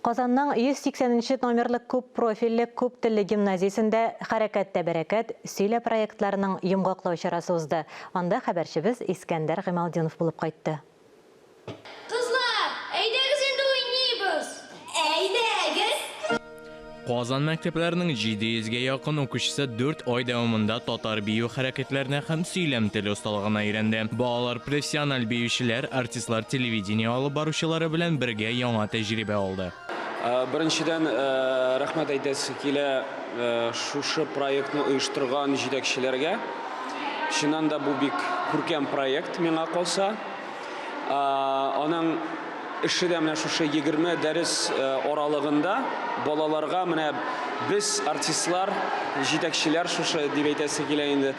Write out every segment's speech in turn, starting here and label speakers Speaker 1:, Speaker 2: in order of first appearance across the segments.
Speaker 1: Казанның 180 нче номерлы күп профильле, күп телле гимназиясендә Хәрәкәттә бәрәкәт, сөйлә проектларының йомгаклау чарасы узды. Анда хәбәрчебез Искәндәр Гыймалтдинов булып кайтты.
Speaker 2: Кызлар, әйдәгез инде уйныйбыз! Әйдәгез!
Speaker 3: Казан мәктәпләренең 700 гә якын укучысы дүрт ай дәвамында татар бию хәрәкәтләренә һәм сөйләм теле осталыгына өйрәнде. Балалар профессиональ биючеләр, артистлар, телевидение алып баручылары белән бергә яңа тәҗрибә алды.
Speaker 4: Беренчедән, рәхмәт әйтәсе килә шушы проектны оештырган җитәкчеләргә. Чыннан да бу бик күркәм проект, миңа калса. Аның эше дә менә шушы 20 дәрес аралыгында балаларга менә без артистлар, җитәкчеләр шушы дип әйтәсе килә инде,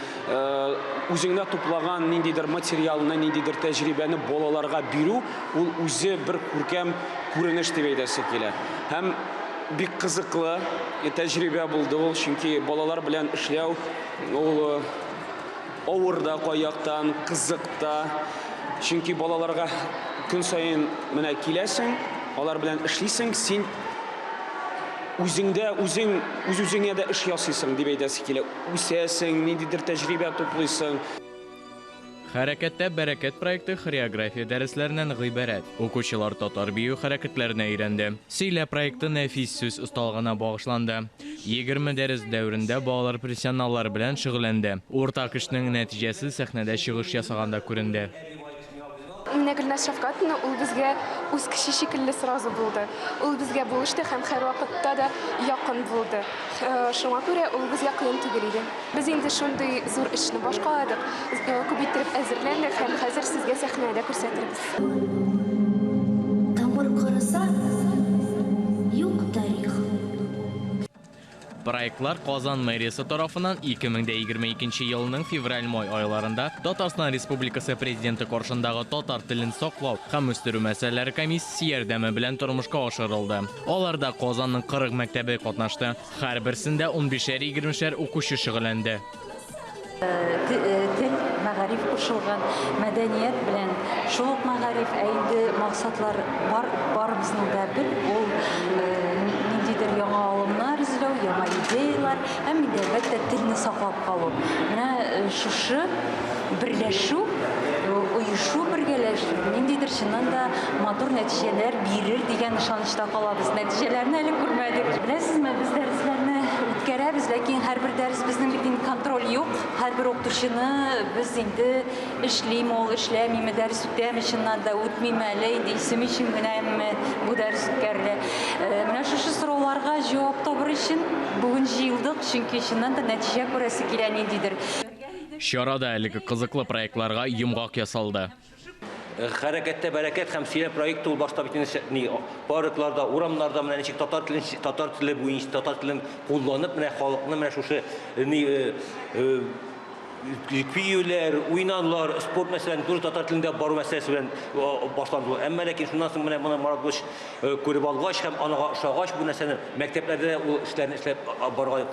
Speaker 4: үзеңдә туплаган ниндидер материалны, ниндидер тәҗрибәне балаларга бирү, ул үзе бер күркәм күренеш дип әйтәсе килә. Һәм бик кызыклы тәҗрибә булды ул, чөнки балалар белән эшләү ул Авыр да кай яктан, кызык та. Чөнки балаларга көн саен менә киләсең, алар белән эшлисең, син үзеңдә үзең үз-үзеңә дә эш ясыйсың дип әйтәсе килә. Үсәсең, ниндидер тәҗрибә туплыйсың.
Speaker 3: Хәрәкәттә бәрәкәт проекты хореография дәресләреннән гыйбарәт. Укучылар татар бию хәрәкәтләренә өйрәнде. Сөйлә проекты нәфис сүз осталыгына багышланды. 20 дәрес дәверендә балалар профессионаллар белән шөгыльләнде. Уртак эшнең нәтиҗәсе сәхнәдә чыгыш ясаганда күренде.
Speaker 5: Менә Гөлназ Шәфкатовна ул безгә үз кеше шикелле сразу булды. Ул безгә булышты һәм һәрвакытта да якын булды. Шуңа күрә ул безгә кыен түгел иде. Без инде шундый зур эшне башкаладык, күп иттереп әзерләндек һәм хәзер сезгә сәхнәдә күрсәтербез.
Speaker 2: Тамыр корыса, юк тарих.
Speaker 3: Проектлар Казан мэриясе тарафыннан 2022 елның февраль-май айларында Татарстан Республикасы Президенты каршындагы татар телен саклау һәм үстерү мәсьәләләре комиссиясе ярдәме белән тормышка ашырылды. Аларда Казанның 40 мәктәбе катнашты. Һәрберсендә унбишәр-егермешәр укучы шөгыльләнде.
Speaker 6: Тел, мәгариф кушылган, мәдәният белән шул ук мәгариф, ә инде максатлар бар, барыбызның да бер, ул ниндидер яңа алымнар эзләү, яңа идеяләр һәм инде, әлбәттә, телне саклап калу. Менә шушы берләшү, оешу бергәләшү ниндидер чыннан да матур нәтиҗәләр бирер дигән ышанычта калабыз. Нәтиҗәләрне әле күрмәдек. Беләсезме, без дәресләрне үткәрәбез, ләкин һәрбер дәрес безнең бит инде контроль юк. Һәрбер укытучыны без инде эшлиме ул, эшләмиме, дәрес үтәме чыннан да, үтмиме әле, инде исем өчен генәме бу дәрес үткәрелә. Менә шушы сорауларга җавап табыр өчен бүген җыелдык, чөнки чыннан да нәтиҗә күрәсе килә ниндидер.
Speaker 3: Чарада әлеге кызыклы проектларга йомгак ясалды.
Speaker 7: Хәрәкәттә бәрәкәт һәм сөйләм проекты ул башта бит инде ни паркларда, урамнарда менә ничек татар телен татар теле буенча татар телен кулланып менә халыкны менә шушы ни көюләр, уйнаулар, спорт мәсьәләләрен туры татар телендә бару мәсьәләсе белән башланды. Әмма ләкин шуннан соң менә моны Марат Булыч күреп алгач һәм анага ошагач бу нәрсәне мәктәпләрдә дә ул эшләрне эшләп барырга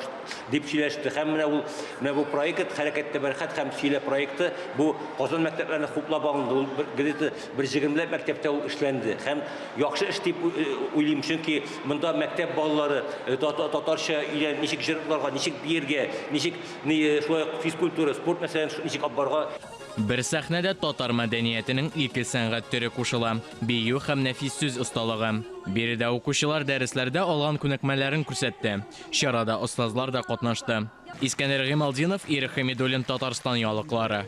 Speaker 7: дип сөйләште. Һәм менә ул менә бу проект Хәрәкәттә бәрхәт һәм сөйлә проекты бу Казан мәктәпләренә хуплап алынды. Ул бер, где-то бер җегермеләп мәктәптә ул эшләнде. Һәм яхшы эш дип уйлыйм, чөнки монда мәктәп балалары татарча өйрәнеп ничек җырларга, ничек биергә, ничек шулай ук физкультура, спорт мәсьәләләрен ничек алып барырга.
Speaker 3: Бер сәхнәдә татар мәдәниятенең ике сәнгать төре кушыла, бию һәм нәфис сүз осталыгы. Биредә укучылар дәресләрдә алган күнекмәләрен күрсәтте. Чарада остазлар да катнашты. Искәндәр Гыймалтдинов, Ирек Хәмидуллин, Татарстан яңалыклары.